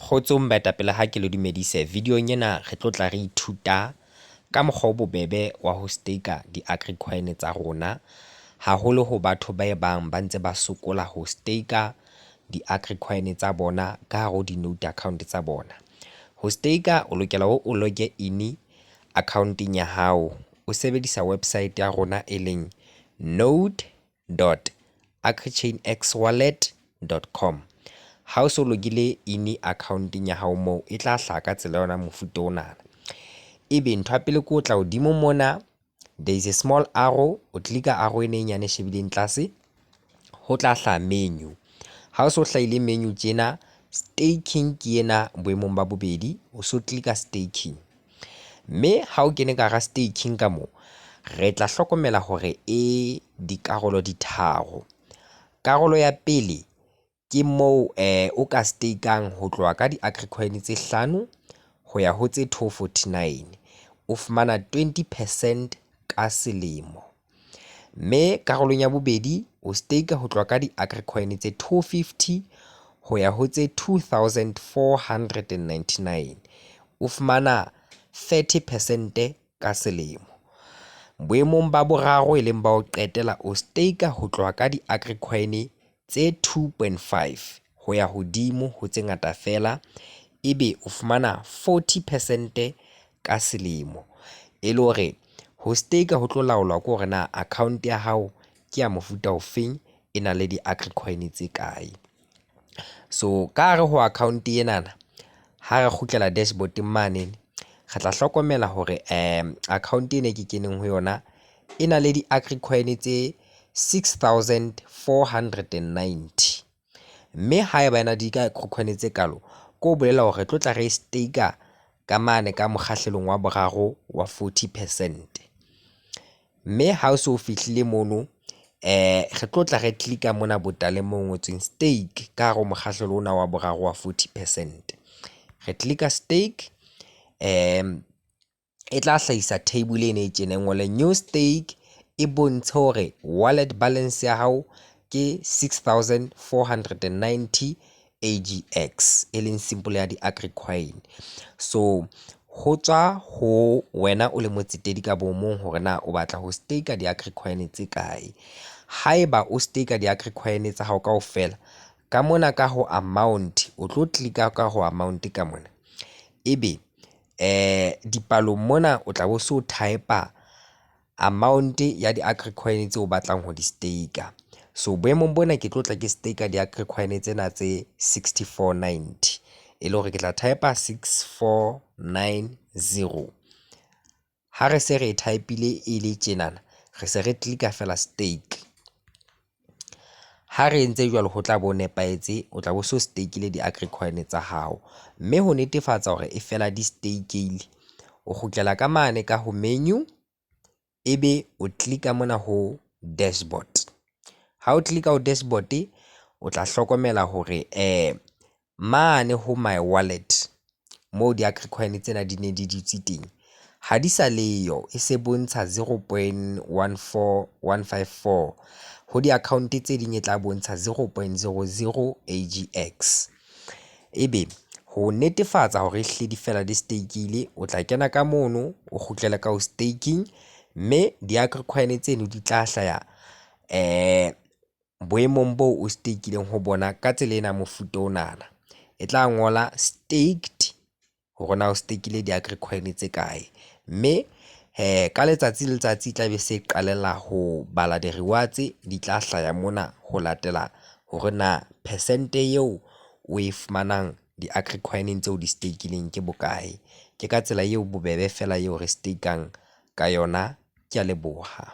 Kgotsong baetapele ha ke le dumedise. Videong ena re tlo tla re ithuta ka mokgwa o bobebe wa ho stake-a di-agri coin tsa rona, haholo ho batho ba e bang ba ntse ba sokola ho stake-a di-agri coin tsa bona ka hare ho di-note account tsa bona. Ho stake-a o lokela hore o log-e in account-eng ya hao, o sebedisa website ya rona e leng node dot agrichainxwallet dot com. Ha o so log-ile in account-eng ya hao moo, e tla hlaha ka tsela yona mofuta ona. Ebe ntho ya pele ke ho tla hodimo mona, there is a small arrow, o click-a arrow ena e nyane e shebileng tlase, ho tla hlaha menu. Ha o so hlahile menu tjena, staking ke ena boemong ba bobedi, o so click-a staking. Mme ha o kene ka hara staking ka moo, re tla hlokomela hore e dikarolo di tharo. Karolo ya pele ke moo o ka stake-ang ho tloha ka di-agri coin tse hlano ho ya ho tse 249, o fumana 20 percent ka selemo. Mme karolong ya bobedi o stake ho tloha ka di-agri coin tse 250 ho ya ho tse 2499, o fumana 30 percent ka selemo. Boemong ba boraro e leng ba ho qetela, o stake ho tloha ka di-agri coin tse 2.5 ho ya hodimo ho tse ngata fela, ebe o fumana 40 percent ka selemo. E le hore ho stake ho tlo laolwa ke hore na account ya hao ke ya mofuta ofeng, e na le di-agri coin tse kae. So ka hare ho account enana, ha re kgutlela dashboard mane, re tla hlokomela hore account ena e ke keneng ho yona e na le di-agri coin tse 6490. Mme haeba ena di ka coin tse kalo, ke ho bolela hore re tlo tla re stake-a ka mane ka mokgahlelong wa boraro wa 40 percent. Mme ha o so fihlile mono, re tlo tla re click-a mona botaleng mo ngotsweng stake ka hare ho mokgahlelo ona wa boraro wa 40 percent. Re click-a stake, e tla hlahisa table ena e tjena e ngole new stake, e bontshe hore wallet balance ya hao ke 6490 AGX, e leng symbol ya di-agri coin. So ho tswa ho wena o le motsetedi ka bo mong hore na o batla ho stake-a di-agri coin tse kae. Haeba o stake-a di-agri coin tsa hao kaofela, ka mona ka ho amount, o tlo click-a ka ho amount ka mona. Ebe dipalong mona o tla bo so type-a amount ya di-agri coin tseo o batlang ho di stake-a. So boemong bona ke tlo tla ke stake-a di-agri coin tsena tse 6490, e le hore ke tla type-a 6490. Ha re se re type-ile e le tjenana, re se re click-a fela stake. Ha re entse jwalo, ho tla bo nepahetse, o tla bo so stake-ile di-agri coin tsa hao. Mme ho netefatsa hore e fela di stake-ile, o kgutlela ka mane ka ho menu, ebe o click-a mona ho dashboard. Ha o click-a ho dashboard, o tla hlokomela hore mane ho my wallet moo di-agri coin tsena di ne di dutse teng, ha di sa leyo, e se bontsha 0.14154. Ho di-account tse ding e tla bontsha 0.00 AGX. Ebe ho netefatsa hore ehlile di fela di stake-ile, o tla kena ka mono, o kgutlele ka ho staking, mme di-agri coin tseno di tla hlaya boemong boo o stake-ileng ho bona ka tsela ena mofuta onana. E tla ngola staked hore na o stake-ile di-agri coin tse kae. Mme ka letsatsi le letsatsi e tla be se qalella ho bala di-rewards di tla hlaya mona ho latela hore na percent eo o e fumanang di-agri coin tseo di stake-ileng ke bokae. Ke ka tsela eo bobebe fela eo re stake-ang ka yona. Ke a leboha.